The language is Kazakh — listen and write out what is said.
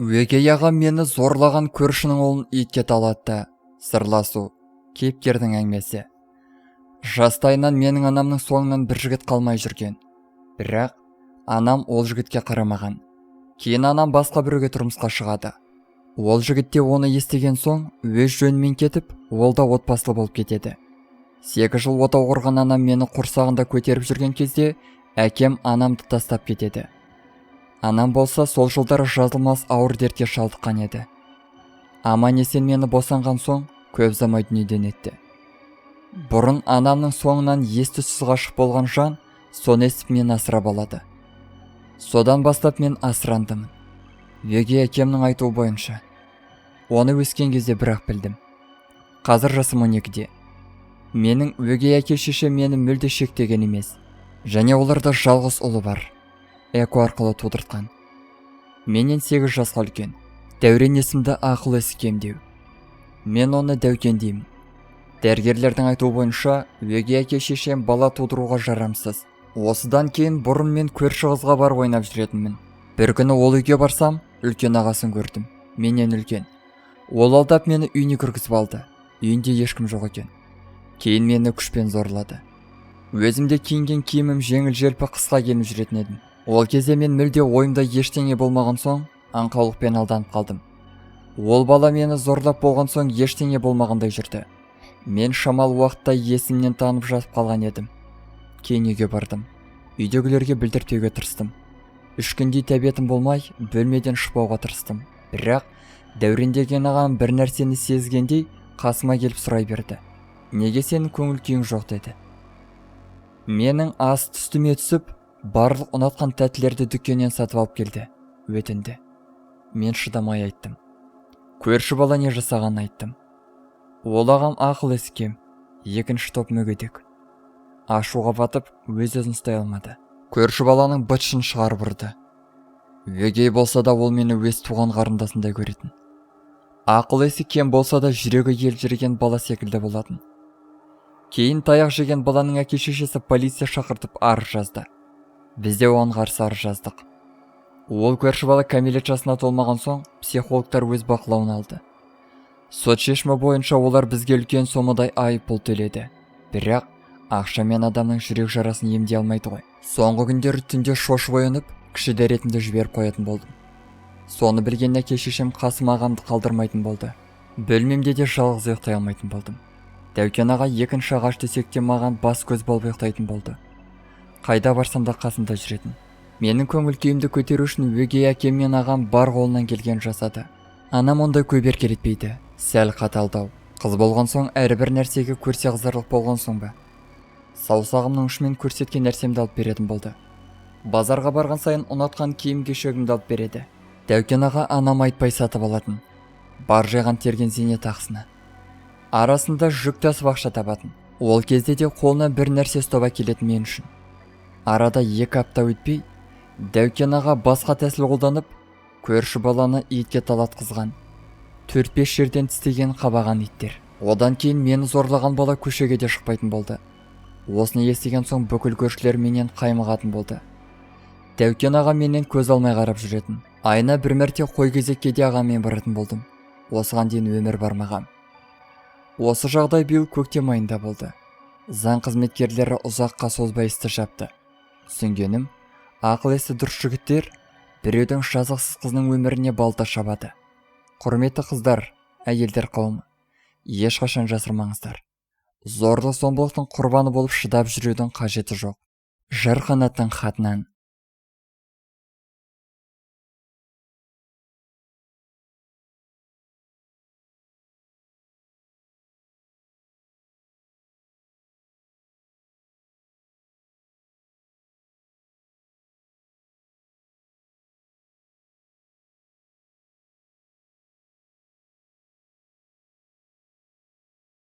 Өгей ағам мені зорлаған көршінің ұлын итке талатты. Сырласу. Кейіпкердің әңгімесі. Жастайынан менің анамның соңынан бір жігіт қалмай жүрген. Бірақ анам ол жігітке қарамаған. Кейін анам басқа біреуге тұрмысқа шығады. Ол жігіт те оны естіген соң өз жөнімен кетіп, ол да отбасылы болып кетеді. 8 жыл отау құрған анам мені құрсағында көтеріп жүрген кезде әкем анамды тастап кетеді. Анам болса сол жылдары жазылмас ауыр дертке шалдыққан еді. Аман есен мені босанған соң көп ұзамай дүниеден өтті. Бұрын анамның соңынан ес-түссіз ғашық болған жан соны естіп мені асырап алады. Содан бастап мен асырандымын. Өгей әкемнің айтуы бойынша. Оны өскен кезде бірақ білдім. Қазір жасым 12-де. Менің өгей әке шешем мені мүлде шектеген емес. Және оларда жалғыз ұлы бар. ЭКО арқылы тудыртқан. Менен 8 жасқа үлкен. Дәурен есімді ақыл есі кемдеу. Мен оны Дәукен деймін. Дәрігерлердің айтуы бойынша, өгей әке шешем бала тудыруға жарамсыз. Осыдан кейін бұрын мен көрші қызға барып ойнап жүретінмін. Бір күні ол үйге барсам, үлкен ағасын көрдім. Менен үлкен. Ол алдап мені үйіне кіргізіп алды. Үйінде ешкім жоқ екен. Кейін мені күшпен зорлады. Өзімде киінген киімім жеңіл желпі қысқа киініп жүретін едім. Ол кезде мен мүлде ойымда ештеңе болмаған соң, аңқаулықпен алданып қалдым. Ол бала мені зорлап болған соң ештеңе болмағандай жүрді. Мен шамалы уақытта есімнен танып жатып қалған едім. Кейін үйге бардым. Үйдегілерге білдіртпеуге тырыстым. 3 күндей тәбетім болмай, бөлмеден шықпауға тырыстым. Бірақ Дәурен деген ағам бір нәрсені сезгендей қасыма келіп сұрай берді. Неге сенің көңіл күйің жоқ деді. Менің ас түстіме түсіп, барлық ұнатқан тәттілерді дүкеннен сатып алып келді, өтінді. Мен шыдамай айттым. Көрші бала не жасағанын айттым. Ол ағам ақыл есі кем, екінші топ мүгедек. Ашуға батып, өз-өзін ұстай алмады. Көрші баланың быт-шытын шығарып ұрды. Өгей болса да ол мені өз туған қарындасындай көретін. Ақыл есі кем болса да жүрегі елжіреген бала секілді болатын. Кейін таяқ жеген баланың әке шешесі полиция шақыртып арыз жазды. Біз де оған қарсы арыз жаздық. Ол көрші бала кәмелет жасына толмаған соң психологтар өз бақылауына алды. Сот шешімі бойынша олар бізге үлкен сомадай айыппұл төледі. Бірақ ақшамен адамның жүрек жарасын емдей алмайды ғой. Соңғы күндері түнде шошып оянып, кіші дәретімді жіберіп қоятын болдым. Соны білген әке шешем қасыма ағамды қалдырмайтын болды. Бөлмемде де жалғыз ұйықтай алмайтын болдым. Дәукен аға екінші ағаш төсекте маған бас көз болып ұйықтайтын болды. Қайда барсам да қасымда жүретін. Менің көңіл күйімді көтеру үшін өгей әкем мен ағам бар қолынан келген жасады. Анам ондай көп еркелетпейді, сәл қаталдау. Қыз болған соң әрбір нәрсеге көрсе қызарлық болған соң ба? Саусағымның ұшымен көрсеткен нәрсемді алып беретін болды. Базарға барған сайын ұнатқан киім-кешегімді алып береді. Дәукен аға анам айтпай сатып алатын. Бар жиған терген зейнетақысына. Арасында жүк тасып ақша табатын. Ол кезде де қолына бір нәрсе ұстап әкелетін мен үшін. Арада 2 апта өтпей, Дәукен аға басқа тәсіл қолданып, көрші баланы итке талатқызған. 4-5 жерден тістеген қабаған иттер. Одан кейін мені зорлаған бала көшеге де шықпайтын болды. Осыны естіген соң бүкіл көршілер менен қаймығатын болды. Дәукен аға менен көз алмай қарап жүретін. Айына бір мәрте қой кезекке де ағаммен баратын болдым. Осыған дейін өмір бармағам. Осы жағдай биыл көктем айында болды. Заң қызметкерлері ұзаққа созбай істі жапты. Түсінгенім, ақыл есі дұрыс жігіттер біреудің жазықсыз қызының өміріне балта шабады. Құрметті қыздар, әйелдер қауымы, ешқашан жасырмаңыздар. Зорлық зомбылықтың құрбаны болып шыдап жүрудің қажеті жоқ. Жыр қанаттың хатынан.